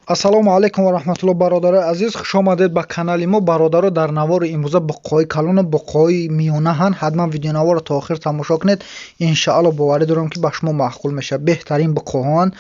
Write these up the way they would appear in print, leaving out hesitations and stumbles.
Ассалому алайкум ва раҳматуллоҳ, бародарои азиз, хуш омадед ба канали мо. Бародаро, дар навори имрӯза буққои калону буққои миёнаҳанд. Ҳатман видеонаворро то охир тамошо кунед. Иншаалло, боварӣ дорам, ки ба шумо маъқул мешавад. Беҳтарин буққоҳоанд.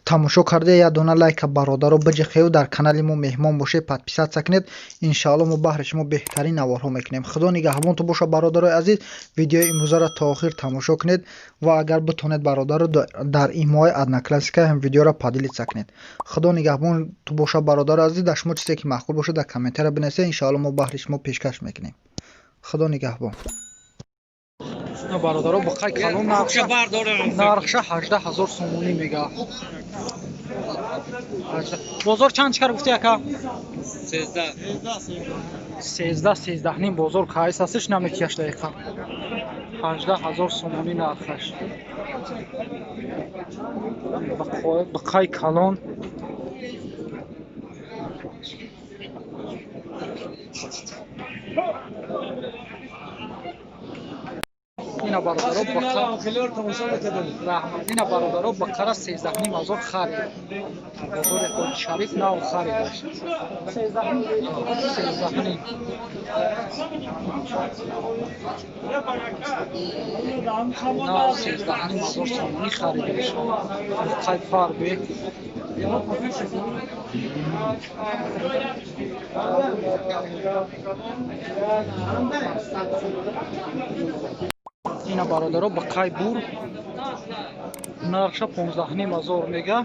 Тамошо карда, як дона лайка, бародаро, биҷиқеву дар канали мо меҳмон бошед, подписаться кунед. Иншаалло, мо баҳри шумо беҳтарин наворҳо мекунем. Худо нигаҳбонтон бошад, бародарои азиз. Видеои имрӯзаро то охир тамошо кунед ва агар битонед, бародаро, дар имои Одноклассники ҳам видеоро поделиться кунед. Худо нигаҳбонтон бошад, бародарои азиз. Дар шумо чизе ки маъқул бошад, дар комментария бинависед. Иншаалло, мо баҳри шумо пешкаш мекунем. Худо нигаҳбон. Бародаро, буққаи калон нархша 18 000 сомонӣ мега. Бозор чанд чикар гуфти, ака? 13, 13,5 бозор кайс астш, наметияш дақиқа. 18 000 сомонӣ нархаш. Буққаи калон. Ина, бародаро, раҳмат. Ина, бародаро, бақара 13,5 ҳазор харид. Бозори Ҳоҷи Шариф нав харидаш. 13,5. Нав 13,5 ҳазор сомонӣ харидаш. Буққаи фарбе. Ина, бародаро, буққаи бур нархша 15,5 ҳазор мега,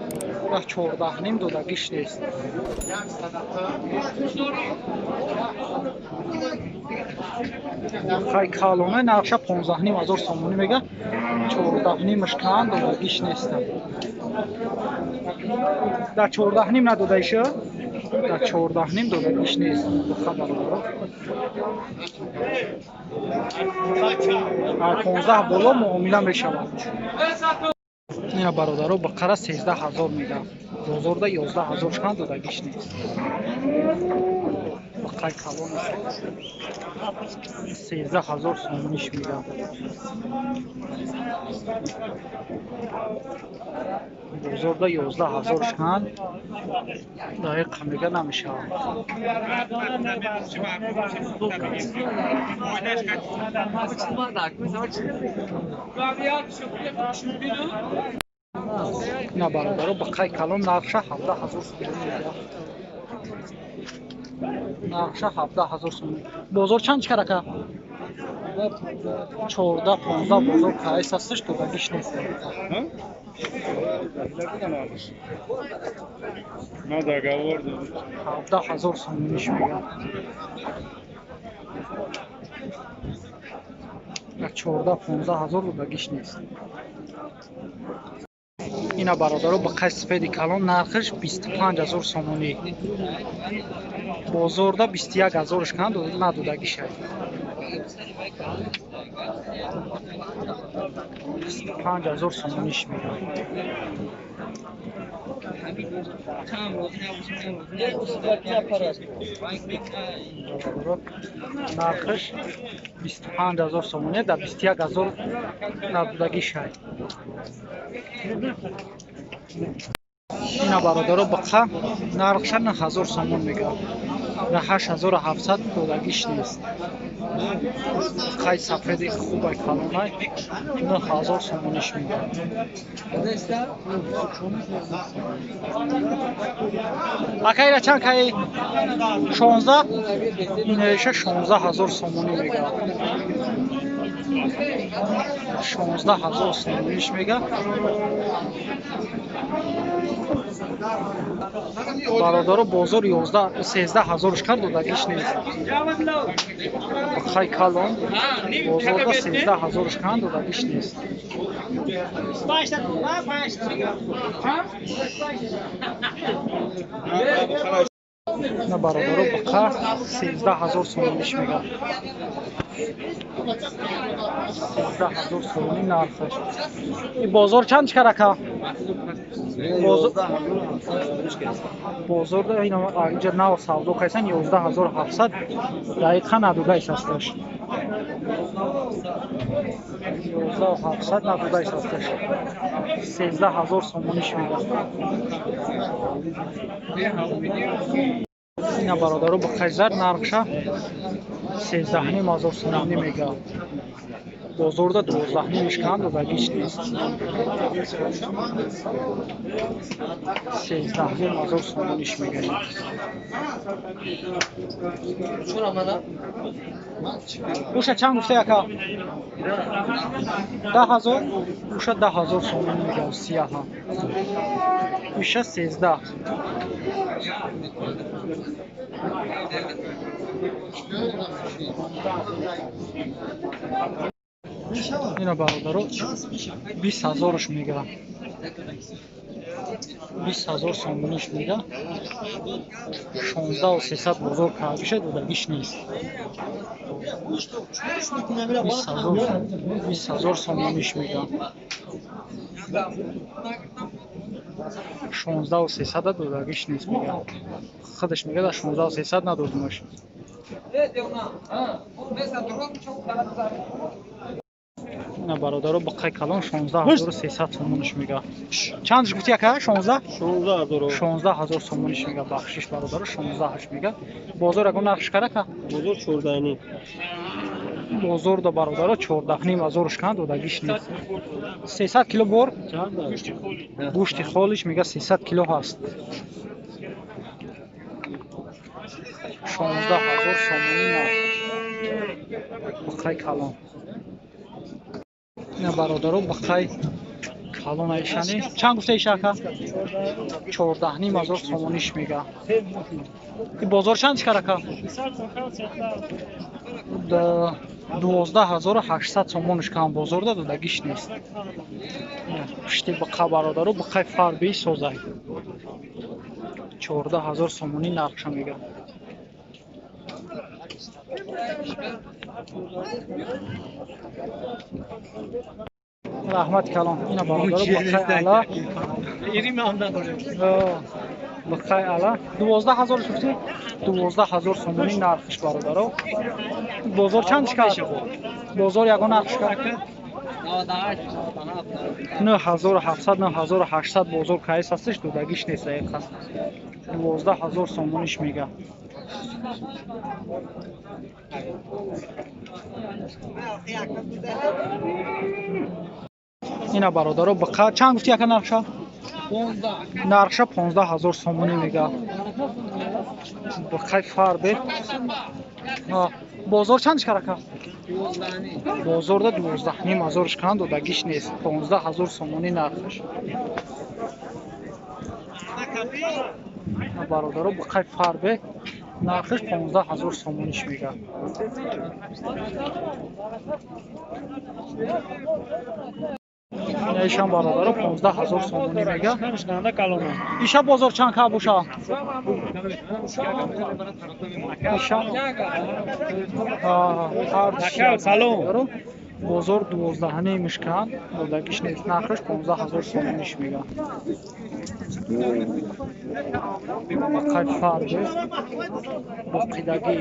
ва 14,5 додагиш нест. Буққаи калона нархша 15,5 ҳазор сомонӣ мега, 14,5-аш кан додагиш нест. Дар 14,5 надодаиша? Дар 14,5 додагиш нест. Буққа, бародаро, 15 боло муомила мешавад. Ина, бародаро, буққара 13 000 мега. Бозорда 11 000 шкан додагиш нест. Буққаи калон 13 000 сомониш мега. Бозорда 11 000 шкан дақиқа мега, намешавад. Ина, бародаро, буққаи калон нархша 17 000 сомонӣ мега. Нархша 17 000 сомонӣ. Бозор чанд чикар, ака? 14, 15 бозор кайс астш, додагиш нест. 17 000 сомониш мега. 14, 15 ҳазор додагиш нест. Ина, бародаро, буққаи сафеди калон нархаш 25 000 сомонӣ. Бозорда 21 ҳазорш кан надодагишай. 25 000 сомониш мега. Нархаш 25 000 сомонӣ, дар 21 000 надодагишай. Ина, бародаро, буққа нархша 9000 сомон мега. Дар 8700 додагиш нест. Буққаи сафеди хубай калонай 9000 сомониш мега. Ака, ира чанд каи? 16? Инаиша 16 000 сомонӣ мега. 16 000 сомониш мега. Бародаро, бозор 13 ҳазорш кар додагиш нест. Буққаи калон бозорда 13 ҳазорш кан додагиш нест. На, бародаро, буққа 13 000 сомониш мега. 13 000 сомонӣ нархаш. И бозор чанд чикар, ака? Бозорда инҷа нав савдо кайсан 11 700, дақиқа надодаис асташ. 11 700 надодаис асташ. 13 000 сомониш мега. Ина бародаро буққаи зард нархша 13,5 ҳазор сомонӣ мега. Бозорда 12,5 мешкананд, додагиш нест. 13,5 ҳазор сомониш мега. Уша чанд гуфта яка? 10 ҳазор? Уша 10 ҳазор сомонӣ мега сияҳа. Уша 13. Ина бародаро 20 ҳазорш мега. 20 ҳазор сомониш мега. 16,300 бозор кардиша додагиш нест. 20 ҳазор сомониш мега. 16,300 додагиш нест мега. Худаш мега да 16,300 надодумаш. Ина бародаро буққаи калон 16,300 сомониш мега. Чандш гуфти яка? 16? 16 ҳазор сомониш мега. Бахшиш бародаро 16 мега. Бозор ягон нархш карака? Бозор 14,5. Бозор да бародаро 14,5 ҳазорш кан додагиш нест. 300 кило бор? Гӯшти холиш мега 300 кило ҳаст. 16 ҳазор сомонӣ нарх. Буққаи калон. Ина бародаро буққаи калон айшани. Чанд гуфта иша ака? 14,5 ҳазор сомониш мега. И бозор чанд шикар ака? 12,800 сомониш кам бозорда додагиш нест. Пушти буққа бародаро буққаи фарбии созай. 14 ҳазор сомонӣ нархша мега. Раҳмат калон. Ина бародаро буққаи ала. Буққаи ала 12 ҳазор гуфтӣ? 12 ҳазор сомонӣ нархш бародаро. Бозор чанд шикар? Бозор ягон нарх шикар? 9700, 9800 бозор кайс ҳастиш, додагиш нест дақиқа. 12 ҳазор сомониш мега. Ина бародаро буққа чанд гуфти яка нархша? Нархша 15 ҳазор сомонӣ мега. Буққаи фарбе. Бозор чанд шикар ака? Бозорда 12,5 ҳазорш кан додагиш нест. 15 ҳазор сомонӣ нархаш. Бародаро буққаи фарбе нархаш 15 ҳазор сомониш мега. Ишам бародаро 15 ҳазор сомонӣ мега. Иша бозор чанд ка боша? Иша бозор 12,5 мишкан додагиш нест. Нархаш 15 ҳазор сомониш мега. Буққаи фарбе боқидагӣ.